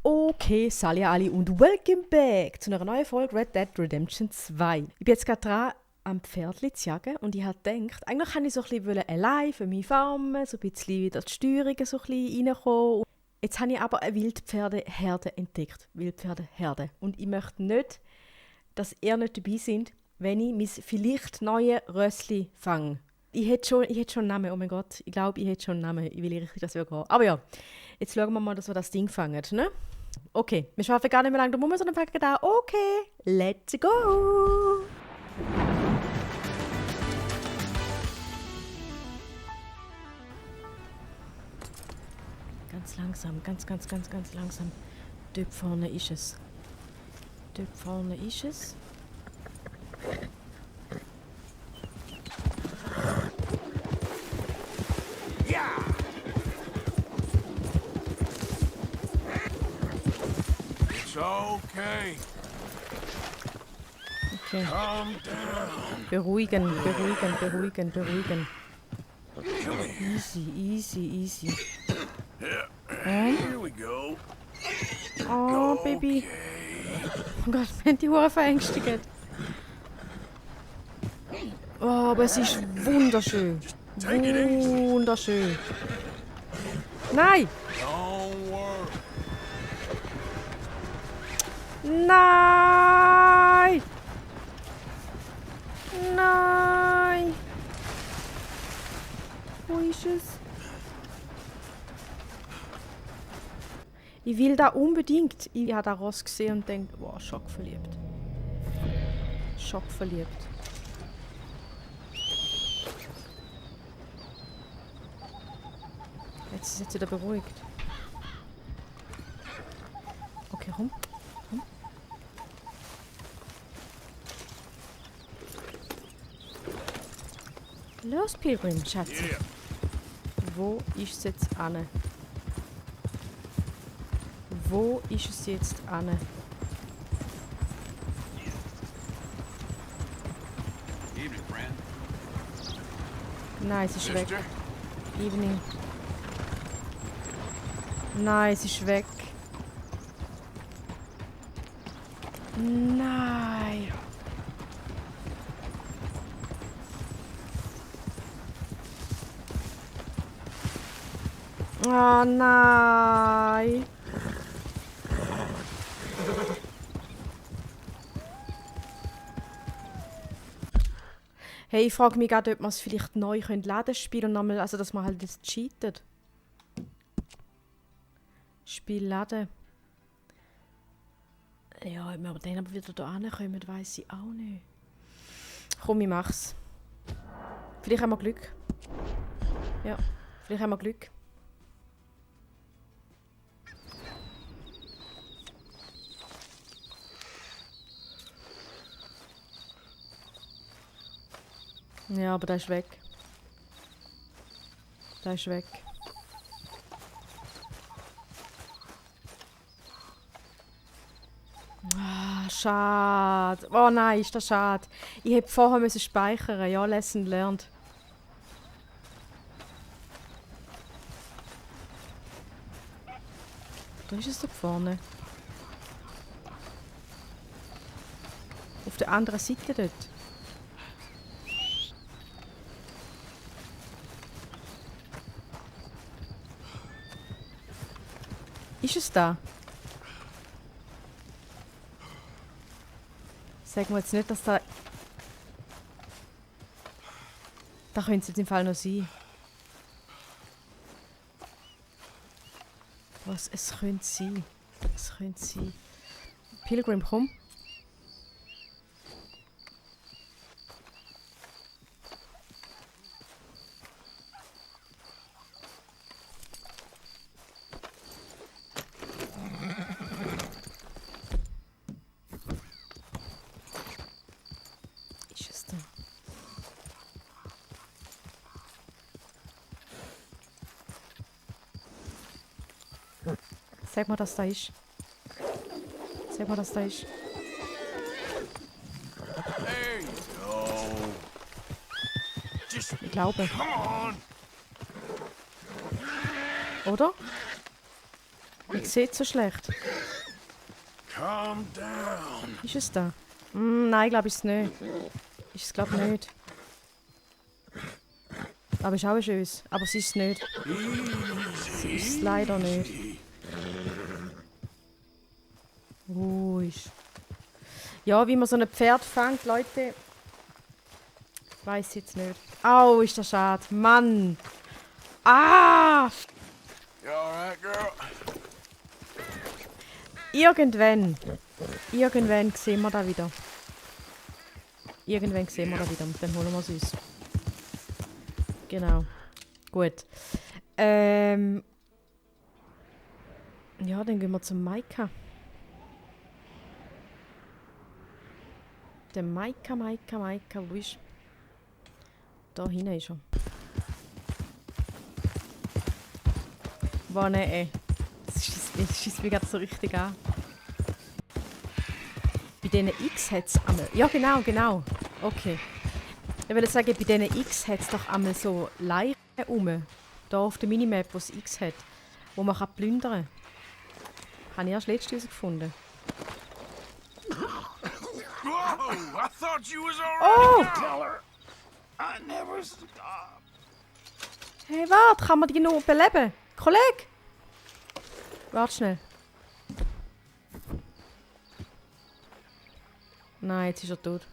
Okay, salut alle und welcome back zu einer neuen Folge Red Dead Redemption 2. Ich bin jetzt gerade dran, am Pferdli zu jagen und ich habe gedacht, eigentlich kann ich so ein bisschen allein für meine Farmen, so ein bisschen wieder die Steuerungen so ein bisschen reinkommen. Jetzt habe ich aber eine Wildpferdeherde entdeckt. Wildpferdeherde. Und ich möchte nicht, dass ihr nicht dabei seid, wenn ich mein vielleicht neue Rössli fange. Ich hätte schon einen Namen, oh mein Gott. Ich glaube, ich hätte schon einen Namen. Ich will richtig, dass wir gehen. Aber ja, jetzt schauen wir mal, dass wir das Ding fangen, ne? Okay, wir schaffen gar nicht mehr lange drum, sondern fangen da. Okay, let's go! Ganz langsam, ganz langsam. Dort vorne ist es. Dort vorne ist es. It's okay. Okay. Calm down. Beruhigen. Come here. Easy. Here we go. Oh, Baby. Oh Gott, wenn die Hure verängstigt. Oh, aber es ist wunderschön. Take it easy. Wunderschön. Nein! Don't worry. Nein! Nein! Wo ist es? Ich will da unbedingt. Ich habe da Ross gesehen und denke, wow, schockverliebt. Jetzt ist es jetzt wieder beruhigt. Okay, rum. Los, Pilgrim, Schatz. Yeah. Wo ist es jetzt ane? Wo ist es jetzt ane? Evening, friend. Nein, es ist weg. Sister? Evening. Nein, es ist weg. Nein. Oh nein. Hey, ich frage mich gerade, ob man es vielleicht neu laden spielen und nochmal, also dass man halt das cheatet. Spiel laden. Ja, ob wir dann aber wieder da hinkommen, weiss ich auch nicht. Komm, ich mach's. Vielleicht haben wir Glück. Ja, vielleicht haben wir Glück. Ja, aber der ist weg. Ah, schade. Oh nein, ist das schade. Ich hätte vorher müssen speichern. Ja, Lesson learned. Da ist es da vorne. Auf der anderen Seite dort. Ist es da? Sag mir jetzt nicht, dass da... Da könnte es jetzt im Fall noch sein. Was? Es könnte sein. Pilgrim, komm. Ist es da? Sag mal, dass da ist. There you go. Just Ich glaube. come on. Oder? Ich sehe es so schlecht. Calm down. Ist es da? Nein, glaube ich es nicht. Ist es glaube nicht. Aber ist auch ein schönes. Aber sie ist es nicht. Sie ist es leider nicht. Ruhig. Ja, wie man so ein Pferd fängt, Leute. Ich weiß jetzt nicht. Au, ist das schade. Mann. Ah! You alright, girl? Irgendwann sehen wir da wieder. Irgendwann sehen wir da wieder. Und dann holen wir es uns. Genau. Gut. Ja, dann gehen wir zum Maika. Der Maika, wo ist? Da hinten ist er. Wo ne, das schießt mich gerade so richtig an. Bei diesen X hat es einmal. Ja, genau. Okay. Ich würde sagen, bei diesen X hat es doch einmal so Leichen rum. Da auf der Minimap, wo es X hat. Wo man plündern kann. Habe ich erst letztes herausgefunden. Whoa! I thought you was Oh! alright. Tell her I never stopped. Hey, warte, kann man die noch beleben? Kollege! Warte schnell. Nein, jetzt ist er tot.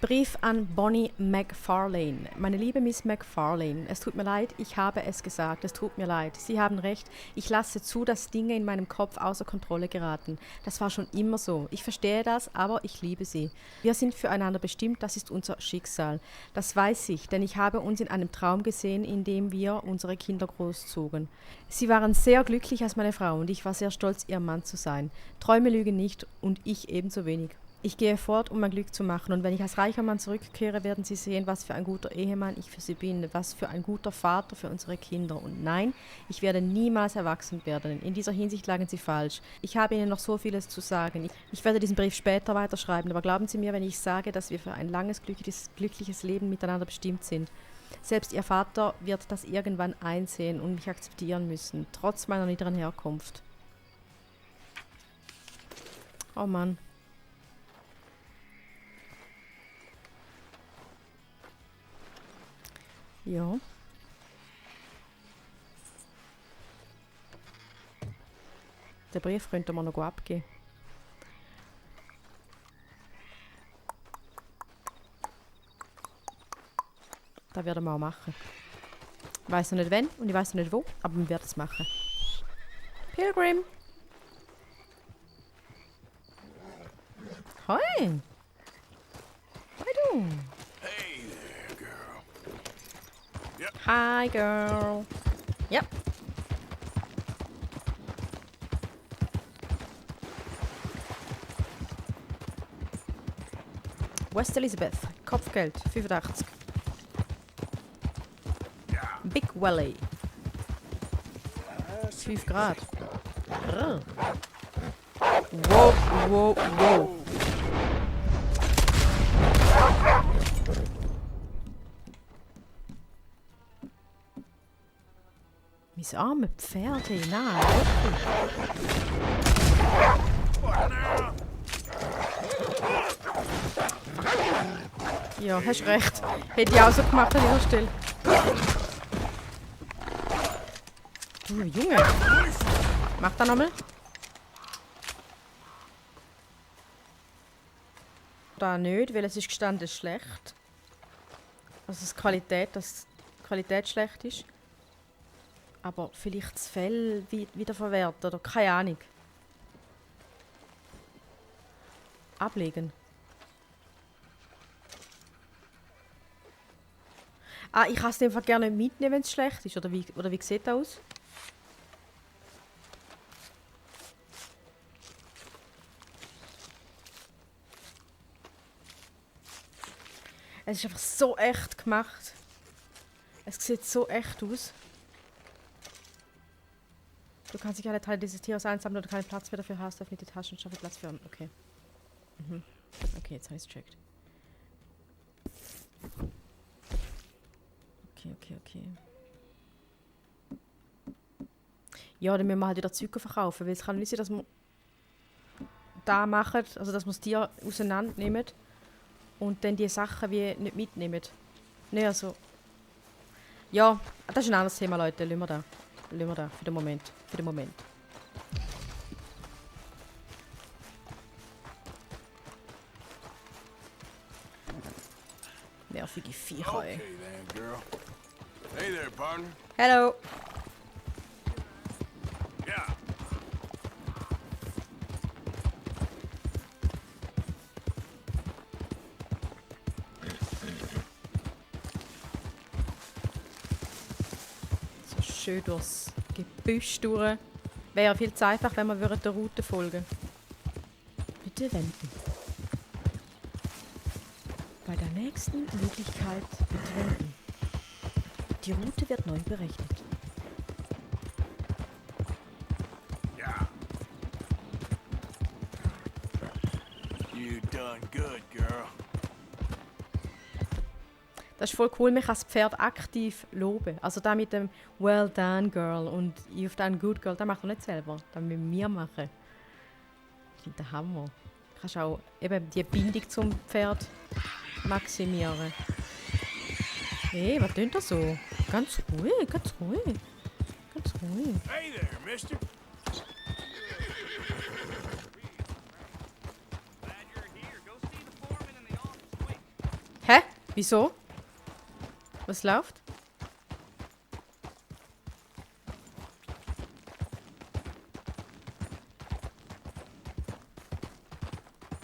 Brief an Bonnie McFarlane. Meine liebe Miss McFarlane, es tut mir leid, ich habe es gesagt, es tut mir leid. Sie haben recht, ich lasse zu, dass Dinge in meinem Kopf außer Kontrolle geraten. Das war schon immer so. Ich verstehe das, aber ich liebe Sie. Wir sind füreinander bestimmt, das ist unser Schicksal. Das weiß ich, denn ich habe uns in einem Traum gesehen, in dem wir unsere Kinder großzogen. Sie waren sehr glücklich als meine Frau und ich war sehr stolz, ihr Mann zu sein. Träume lügen nicht und ich ebenso wenig. Ich gehe fort, um mein Glück zu machen, und wenn ich als reicher Mann zurückkehre, werden Sie sehen, was für ein guter Ehemann ich für Sie bin, was für ein guter Vater für unsere Kinder. Und nein, ich werde niemals erwachsen werden. In dieser Hinsicht lagen Sie falsch. Ich habe Ihnen noch so vieles zu sagen. Ich werde diesen Brief später weiterschreiben, aber glauben Sie mir, wenn ich sage, dass wir für ein langes, glückliches Leben miteinander bestimmt sind. Selbst Ihr Vater wird das irgendwann einsehen und mich akzeptieren müssen, trotz meiner niederen Herkunft. Oh Mann. Ja. Den Brief könnten wir noch abgeben. Das werden wir auch machen. Ich weiss noch nicht wann und ich weiss noch nicht wo, aber wir werden es machen. Pilgrim! Hi! Hi du! Hey there, girl. Hi girl! Yep. West Elizabeth, Kopfgeld, 85. Big Valley. 5 Grad. Wow, wow, wow. Mein arme Pferd, hey, nein. Ja, hast recht. Hätte ich auch so gemacht an ihrer Stelle. Du Junge. Mach das nochmal. Da nicht, weil es ist gestanden schlecht. Also dass die Qualität schlecht ist. Aber vielleicht das Fell wiederverwerten oder keine Ahnung. Ablegen. Ah, ich kann es einfach gerne mitnehmen, wenn es schlecht ist. Oder wie sieht das aus? Es ist einfach so echt gemacht. Es sieht so echt aus. Du kannst nicht alle Teile dieses Tieres einsammeln oder keinen Platz mehr dafür hast. Öffne die Taschen und schaffe Platz für... Okay. Mhm. Okay, jetzt habe ich es gecheckt. Okay. Ja, dann müssen wir halt wieder Zeug verkaufen, weil es kann nicht sein, dass wir da machen, also dass wir das Tier auseinandernehmen und dann die Sachen wie nicht mitnehmen. Nein, also... Ja, das ist ein anderes Thema, Leute. Lassen wir da. Für den Moment. Nervige Viecher, ey. Okay then, girl. Hey there, partner. Hello. Yeah. So schön durchs Gebüsch durch. Wäre viel zu einfach, wenn wir der Route folgen. Bitte wenden. Bei der nächsten Möglichkeit bitte wenden. Die Route wird neu berechnet. Yeah. You done good, girl. Das ist voll cool, man kann das Pferd aktiv loben. Also da mit dem Well done, Girl und You've done good, Girl, das macht man nicht selber. Das müssen wir machen. Ich finde den Hammer. Du kannst auch eben die Bindung zum Pferd maximieren. Hey, was tönt das so? Ganz ruhig, ganz ruhig. Ganz ruhig. Hey there, mister. Hä? Wieso? Was läuft?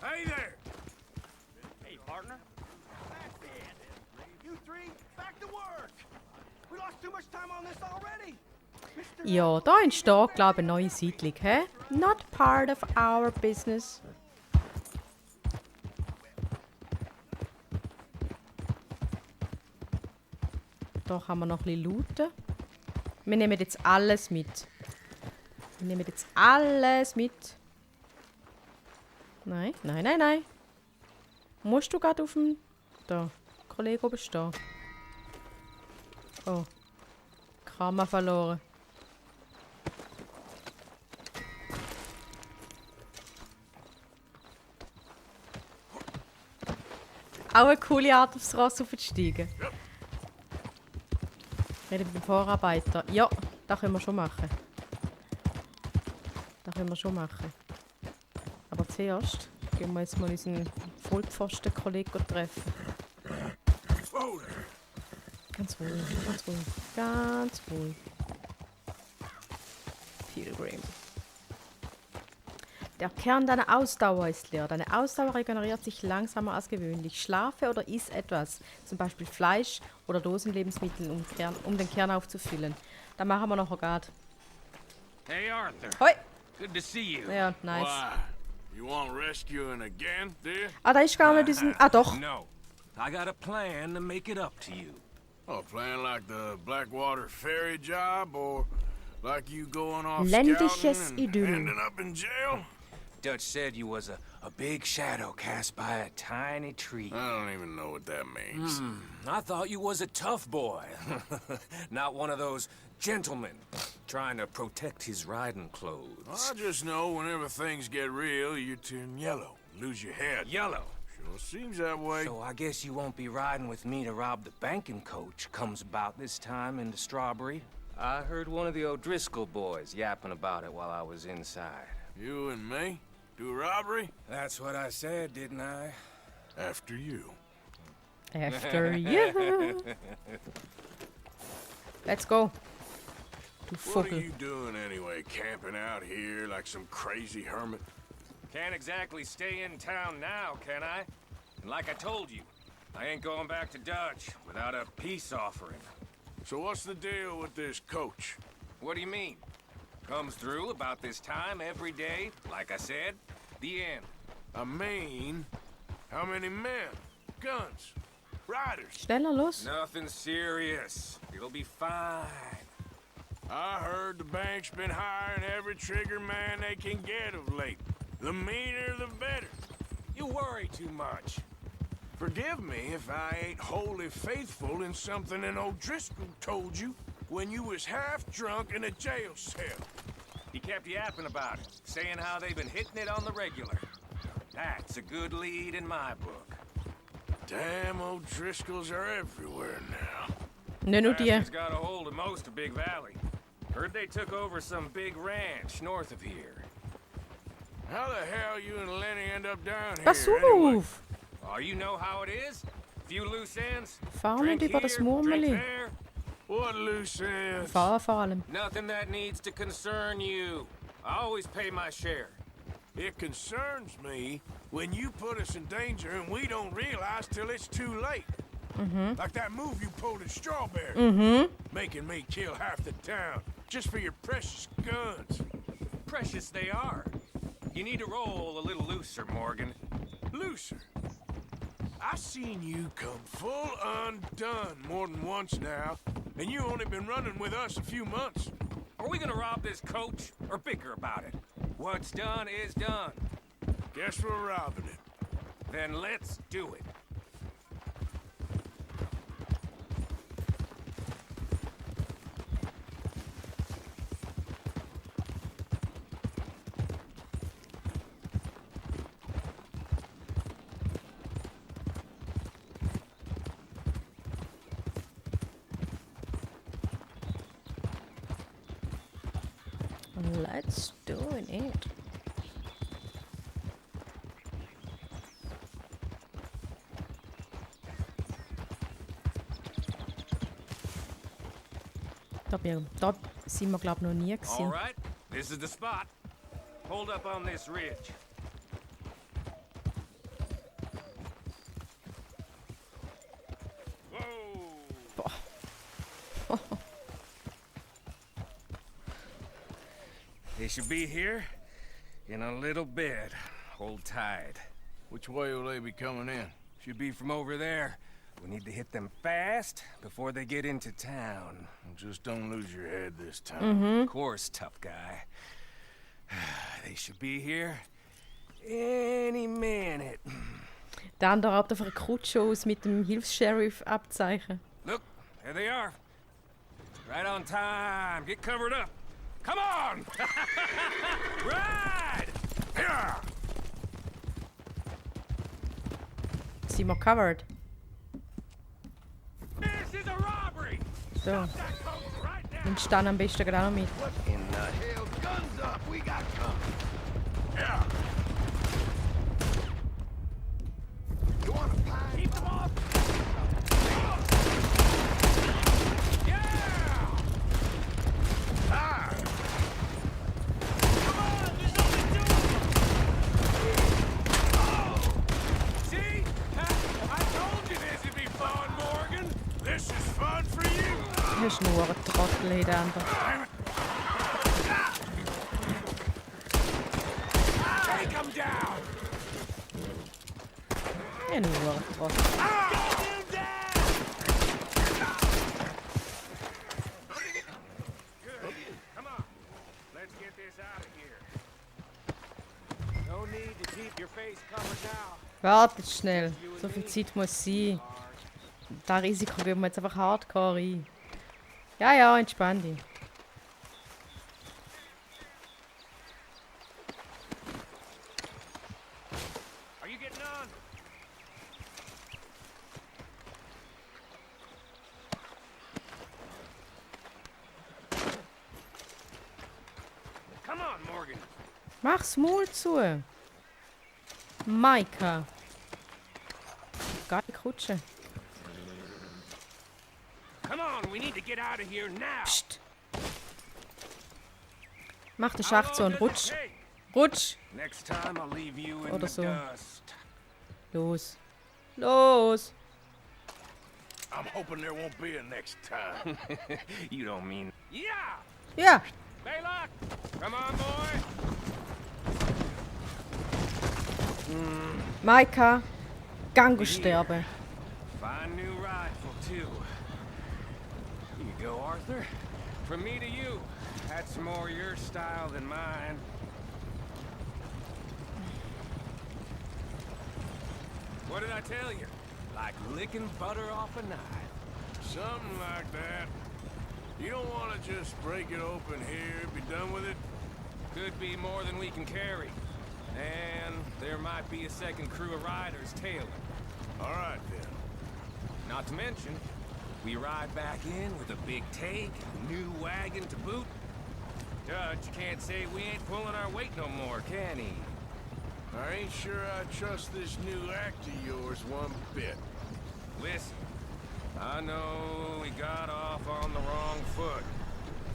Hey there. Hey, partner. That's it. You three, back to work. We lost too much time on this already. Mr. Ja, da entsteht, glaube ich, eine neue Siedlung. Hä? Not part of our business. Da kann man noch ein bisschen looten. Wir nehmen jetzt alles mit. Nein, nein, nein, nein. Musst du gerade auf dem... Da, Kollege oben stehen. Oh. Kammer verloren. Auch eine coole Art, aufs Ross aufzusteigen. Reden mit dem Vorarbeiter. Ja, das können wir schon machen. Aber zuerst gehen wir jetzt mal unseren Vollpfosten-Kollegen treffen. Whoa there. Ganz ruhig, ganz ruhig, ganz ruhig. Pilgrim. Der Kern deiner Ausdauer ist leer. Deine Ausdauer regeneriert sich langsamer als gewöhnlich. Schlafe oder iss etwas, zum Beispiel Fleisch oder Dosenlebensmittel, um den Kern aufzufüllen. Da machen wir noch gerade. Hey, Arthur. Hoi! Good to see you. Ja, nice. Why? You want rescuing again, dear? Ah, da ist gar nicht diesen... Ah, doch. No. I got a plan to make it up to you. Oh, playing like the Blackwater ferry job, or like you going off Ländliches scouting and Idyll. ending up in jail? Dutch said you was a big shadow cast by a tiny tree. I don't even know what that means. I thought you was a tough boy. Not one of those gentlemen trying to protect his riding clothes. I just know whenever things get real, you turn yellow, lose your head. Yellow. Sure seems that way. So I guess you won't be riding with me to rob the banking coach comes about this time into Strawberry. I heard one of the O'Driscoll boys yapping about it while I was inside. You and me? Do a robbery? That's what I said, didn't I? After you. After you. Let's go. Du What are Vogel. you doing anyway, camping out here like some crazy hermit? Can't exactly stay in town now, can I? And like I told you, I ain't going back to Dutch without a peace offering. So what's the deal with this coach? What do you mean? Comes through about this time every day, like I said. The end. I mean, how many men? Guns? Riders? Schneller los. Nothing serious. It'll be fine. I heard the bank's been hiring every trigger man they can get of late. The meaner, the better. You worry too much. Forgive me if I ain't wholly faithful in something an O'Driscoll told you. when you was half drunk in a jail cell. He kept yapping about it, saying how they've been hitting it on the regular. That's a good lead in my book. Damn O'Driscolls are everywhere now. Nicht nur die. Bastards got a hold of most of Big Valley. Heard they took over some big ranch north of here. How the hell you and Lenny end up down Pass here anyway? auf! Oh, you know how it is? Few loose ends. Fahr Drink nicht über das here, drink Murmeli. there. What loose ends? Fahr vor allem. Nothing that needs to concern you. I always pay my share. It concerns me when you put us in danger and we don't realize till it's too late. Like that move you pulled at Strawberry. Making me kill half the town just for your precious guns. Precious they are. You need to roll a little looser, Morgan. Looser. I seen you come full undone more than once now, and you only been running with us a few months. Are we gonna rob this coach or bicker about it? What's done is done. Guess we're robbing it. Then let's do it. Let's do it. Da sind wir, glaube ich, noch nie All gewesen. right, this is the spot. Hold up on this ridge. Whoa! They should be here in a little bit. Hold tight. Which way will they be coming in? Should be from over there. We need to hit them fast before they get into town. Just don't lose your head this time. Of course, tough guy. They should be here any minute. Der andere raubt auf einer Kutsche aus mit dem Hilfs-Sheriff-Abzeichen. Look, there they are. Right on time. Get covered up. Come on! Ride! Yeah. Sind wir covered? This is a robbery! So. That coach right now! Nimmst du dann am besten gerade auch noch mit. In the hell, guns up! We got company. Yeah. You want a pie? Keep them off! Yeah! Ah. Come on, there's only two of them! Oh! See? I told you this would be fun, Morgan! This is fun for you. Du hast nur einen Trottel in der anderen. Take him down! Ja, nur einen Trottel. Get him down! Good. Come on. Let's get this out of here. No need to keep your face covered now. Wartet schnell. So viel Zeit muss sein. Das Risiko geben wir jetzt einfach hardcore ein. Ja, entspann dich. Are you getting on? Come on, Morgan. Mach's Maul zu. Maika. Geile Kutsche. Come on, we need to get out of here now. Psst. Mach den How Schacht so long und does it rutsch. take? Rutsch. Next time I'll leave you in Oder the so. dust. Los. Los. I'm hoping there won't be a next time. You don't mean... Yeah! Ja. Baylock! Come on, boy! Maika. Gang sterben. Fine new rifle, too. Here you go, Arthur. From me to you. That's more your style than mine. What did I tell you? Like licking butter off a knife. Something like that. You don't want to just break it open here, be done with it? Could be more than we can carry. And there might be a second crew of riders tailing. All right, then. Not to mention, we ride back in with a big take, a new wagon to boot. Dutch can't say we ain't pulling our weight no more, can he? I ain't sure I trust this new act of yours one bit. Listen, I know we got off on the wrong foot,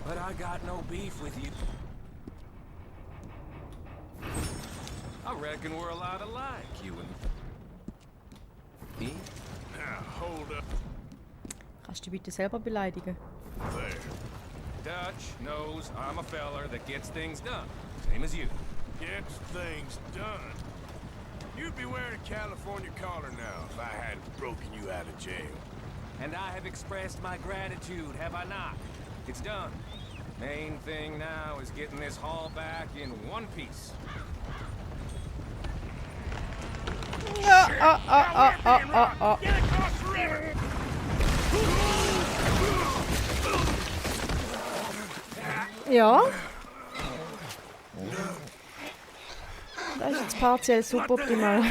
but I got no beef with you. I reckon we're a lot alike, you and me. Now, hold up Kannst du bitte selber beleidigen? there. Dutch knows I'm a feller that gets things done, same as you. Gets things done. You'd be wearing a California collar now if I hadn't broken you out of jail. And I have expressed my gratitude, have I not? It's done. Main thing now is getting this haul back in one piece. Get across the river! Ja. Das ist jetzt partiell suboptimal.